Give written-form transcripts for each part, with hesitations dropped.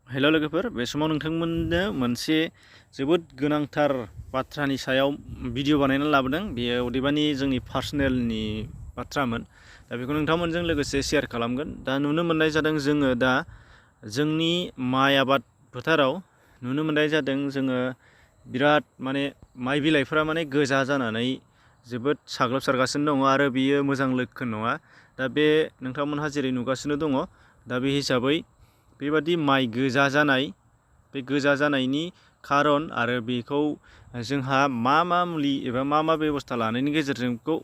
हेल' लोगोफोर, बे समाव नोंथांमोननो मोनसे जोबोद गोनांथार बाथ्रानि सायाव भिडिअ बानायना लाबोदों। बेयो अदेबानि जोंनि पार्सनेलनि बाथ्रामोन। दा बेखौ नोंथांमोनजों लोगोसे शेयार खालामगोन। दा नुनो मोननाय जादों जोङो दा जोंनि माइ आबाद फोथाराव नुनो मोननाय जादों जोङो बिराद माइ बिलाइफोरा गोजा जानानै जोबोद साग्लोबसारगासिनो दङ आरो बियो मोजां लक्षण नङा। दा बे नोंथांमोनहा जेरै नुगासिनो दङ, दा बे हिसाबै बेबादि माइ गोजा जानाय, बे गोजा जानायनि खारन आरो बेखौ जोंहा मा मुलि एबा मा बेबस्था लानायनि गेजेरजों बेखौ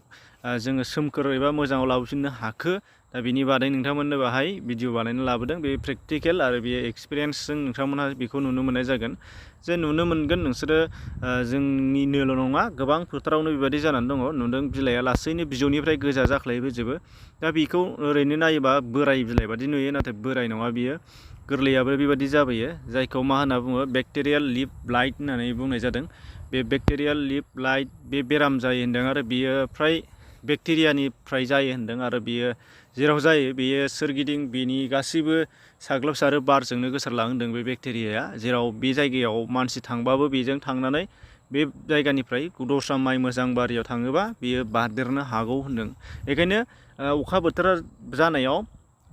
जोङो सोमखोर एबा मोजाङाव लाबोफिननो हाखो, दा बिनि बादै नोंथांमोननो बाहाय भिडिअ बानायना लाबोदों। बे प्रेक्टिकेल आरो बे एक्सपिरियेन्सजों नोंथांमोनहा बेखौ नुनो मोननाय जागोन। जे नुनो मोनगोन नोंसोरो जोंनिनोल' नङा, गोबां फोथारावनो बेबायदि जानानै दङ। नुदों बिलाइया लासैनो बिजौनिफ्राय गोजा जाख्लायबोजोबो। दा बेखौ ओरैनो नायोबा बोराय बिलाइ बादि नुयो, नाथाय बोराय नङा बियो, गोरलैयाबो बेबायदि जाबोयो। जायखौ मा होनना बुङो, बेक्टेरियाल लिफ ब्लाइट होननानै बुंनाय जादों। बे बेक्टेरियाल लिफ ब्लाइट बे बेराम जायो होनदों आरो बियो फ्राय बेक्टेरियानिफ्राय जायो होनदों आरो बियो जेराव जायो बेयो सोरगिदिं बेनि गासैबो साग्लोबसारो, बारजोंनो गोसारलाङो होनदों बे बेक्टेरियाया। जेराव बे जायगायाव मानसि थांबाबो बेजों थांनानै बे जायगानिफ्राय दस्रा माइ मोजां बारियाव थाङोबा बेयो बारदेरनो हागौ होनदों। बेखायनो अखा बोथोर जानायाव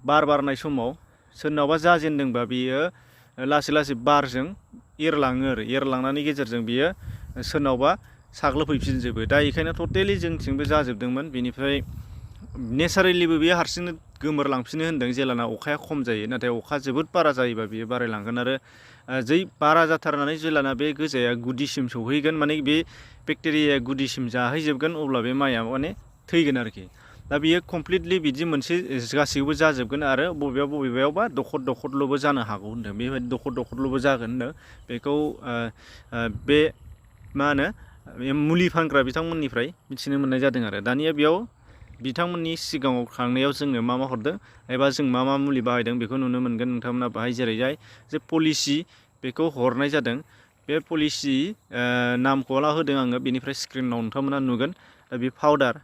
बार बारनाय समाव सोरनावबा जाजेनदोंबा बियो लासै लासै बारजों एरलाङो आरो एरलांनायनि गेजेरजों बियो सोरनावबा साग्लोबहैफिनजोबो। दा बेखायनो टटेलि जोंथिंबो जाजोबदोंमोन। बेनिफ्राय नेचारेलिबो बेयो हारसिंनो गोमोरलांफिनो होनदों जेलाना अखाया खम जायो। नाथाय अखा जोबोद बारा जायोबा बियो बारायलांगोन आरो जै बारा जाथारनानै जेलाना बे गोजाया गुदिसिम सौहैगोन, बे बेक्टेरियाया गुदिसिम जाहैजोबगोन, अब्ला बे माइआ थैगोन आरोखि। दा बियो कमप्लिटलि बिदि मोनसे गासैबो जाजोबगोन आरो बबेबायावबा दखरल'बो जानो हागौ होनदों। बेबायदि दखरल'बो जागोन होनदों। बेखौ बे मुलि फानग्रा बिथांमोननिफ्राय मिथिनो मोननाय जादों आरो। दानिया बेयाव बिथांमोननि सिगाङाव खांनायाव जोंनो मा हरदों एबा जों मा मुलि बाहायदों बेखौ नुनो मोनगोन नोंथांमोना बाहाय। जेरैहाय जे पलिसि बेखौ हरनाय जादों। बे पलिसि नामखौला होदों आङो, बेनिफ्राय स्क्रिनाव नोंथांमोना नुगोन। बे पाउदार,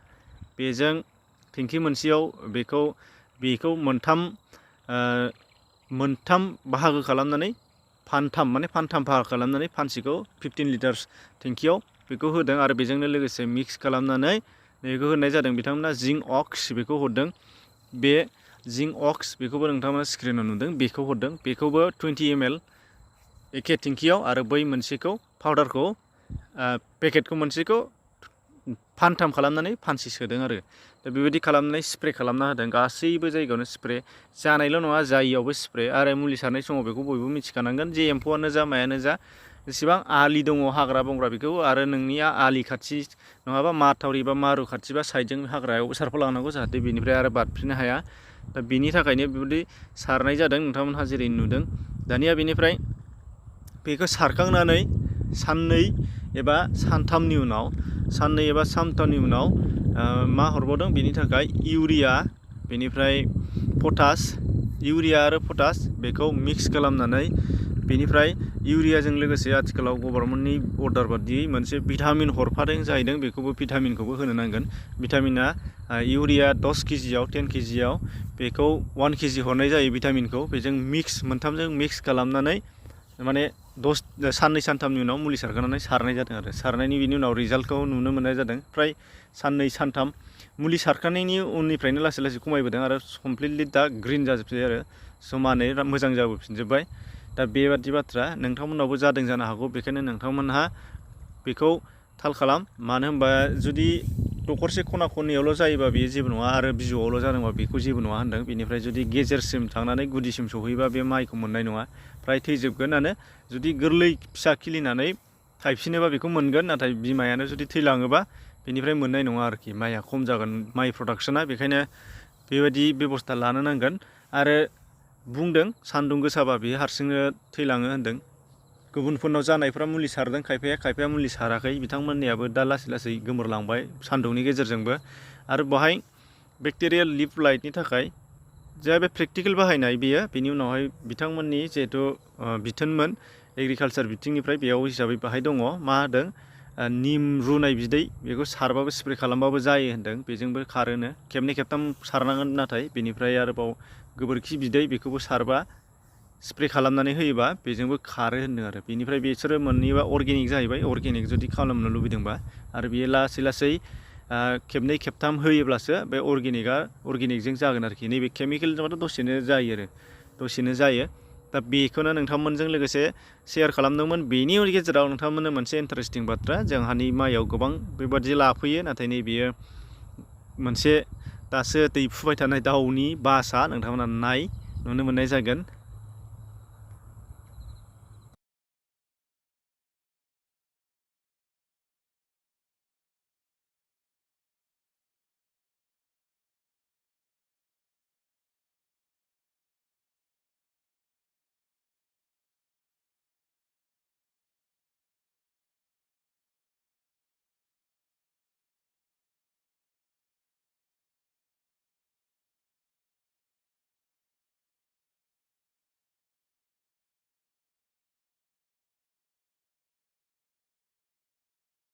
बेजों टेंकि मोनसेयाव बेखौ मोनथाम बाहागो खालामनानै फानथाम बाहागो खालामनानै फानसेखौ 15 लिटार्स टेंकियाव बेखौ होदों आरो बेजोंनो लोगोसे मिक्स खालामनानै बेखौ होनाय जादों। बिथांमोना जिंक अक्स बेखौ हरदों। बे जिंक अक्स बेखौबो नोंथांमोना स्क्रिनाव नुदों, बेखौ हरदों। बेखौबो 20 ml एखे टेंकियाव आरो बै मोनसेखौ पाउदारखौ पेकेटखौ मोनसेखौ फानथाम खालामनानै फानसे सोदों आरो। दा बेबायदि खालामनानै स्प्रे खालामना होदों। गासैबो जायगायावनो स्प्रे, जानायल' नङा जायियावबो स्प्रे। आरो मुलि सारनाय समाव बेखौ बयबो मिथिखानांगोन जे एम्फौआनो जा मायानो जा, जेसेबां आलि दङ हाग्रा बंग्रा बेखौ आरो नोंनिया आलि खाथि नङाबा माथावरि बा मारु खाथि बा साइडजों हाग्रायाव सारफलांनांगौ, जाहाथे बेनिफ्राय आरो बारफिननो हाया। दा बेनि थाखायनो बेबायदि सारनाय जादों, नोंथांमोनहा जेरै नुदों। दानिया बेनिफ्राय बेखौ सारखांनानै साननै एबा सानथामनि उनाव मा हरबावदों बेनि थाखाय इउरिया, बेनिफ्राय पटास, इउरिया आरो पटास बेखौ मिक्स खालामनानै, बेनिफ्राय इउरियाजों लोगोसे आथिखालाव गभर्नमेन्टनि अर्डार बादियै मोनसे भिटामिन हरफादों जाहैदों। बेखौबो भिटामिनखौबो होनो नांगोन। भिटामिना इउरिया 10 केजियाव 10 केजियाव बेखौ 1 केजि हरनाय जायो भिटामिनखौ। बेजों मोनथामजों मिक्स खालामनानै साननै सानथामनि उनाव मुलि सारखांनानै सारनाय जादों आरो। सारनायनि बिनि उनाव रिजाल्टखौ नुनो मोननाय जादों। फ्राय साननै सानथाम मुलि सारखांनायनि उननिफ्रायनो लासै लासै खमायबोदों आरो कमप्लिटलि दा ग्रिन जाजोबसै आरो समानै मोजां जाबोफिनजोब्बाय। दा बेबादि बाथ्रा नोंथांमोनावबो जादों जानो हागौ। बेखायनो नोंथांमोनहा बेखौ थाल खालाम। मानो होनबा जुदि दखरसे खना खनियावल' जायोबा बेयो जेबो नङा आरो बिजौआवल' जादोंबा बेखौ जेबो नङा होनदों। बेनिफ्राय जुदि गेजेरसिम थांनानै गुदिसिम सहैबा बे माइखौ मोननाय नङा, फ्राय थैजोबगोनानो। जुदि गोरलै फिसा खिलिनानै थायफिनोबा बेखौ मोनगोन, नाथाय बिमायानो जुदि थैलाङोबा बेनिफ्राय मोननाय नङा आरोखि। माइया खम जागोन, माइ प्रडाक्सना। बेखायनो बेबायदि बेबस्था लानो नांगोन। आरो बुंदों सान्दुं गोसाबा बेयो हारसिंनो थैलाङो होनदों। गुबुनफोरनाव जानायफ्रा मुलि सारदों, खायफाया मुलि साराखै, बिथांमोननियाबो दा लासै लासै गोमोरलांबाय सान्दुंनि गेजेरजोंबो। आरो बेहाय बेक्टेरियाल लिफ ब्लाइटनि थाखाय जा बे प्रेक्टिकेल बाहायनाय बेयो, बेनि उनावहाय बिथांमोननि जिहेथु बिथोनमोन एग्रिकालसार बिथिंनिफ्राय, बेयाव हिसाबै बाहाय दङ मा होदों, निम रुनाय बिदै बेखौ सारबाबो स्प्रे खालामबाबो जायो होनदों। बेजोंबो खारोनो, खेबनै खेबथाम सारनांगोन नाथाय। बेनिफ्राय आरोबाव गोबोरखि बिदै बेखौबो सारबा स्प्रे खालामनानै होयोबा बेजोंबो खारो होनदों आरो बेनिफ्राय बिसोरो मोननैबा अर्गेनिक जाहैबाय अर्गेनिक जुदि खालामनो लुबैदोंबा आरो बेयो लासै लासै खेबनै खेबथाम होयोब्लासो बे अर्गेनिकजों जागोन आरोखि नैबे केमिकेलजोंबाथ' दसेनो जायो दा बेखौनो नोंथांमोनजों लोगोसे शेयार खालामदोंमोन बेनि गेजेराव नोंथांमोननो मोनसे इन्टारेस्टिं बाथ्रा जोंहानि माइयाव गोबां बेबादि लाफैयो नाथाय नैबेयो मोनसे दासो दै फुबाय थानाय दाउनि बासा नोंथांमोना नुनो मोननाय जागोन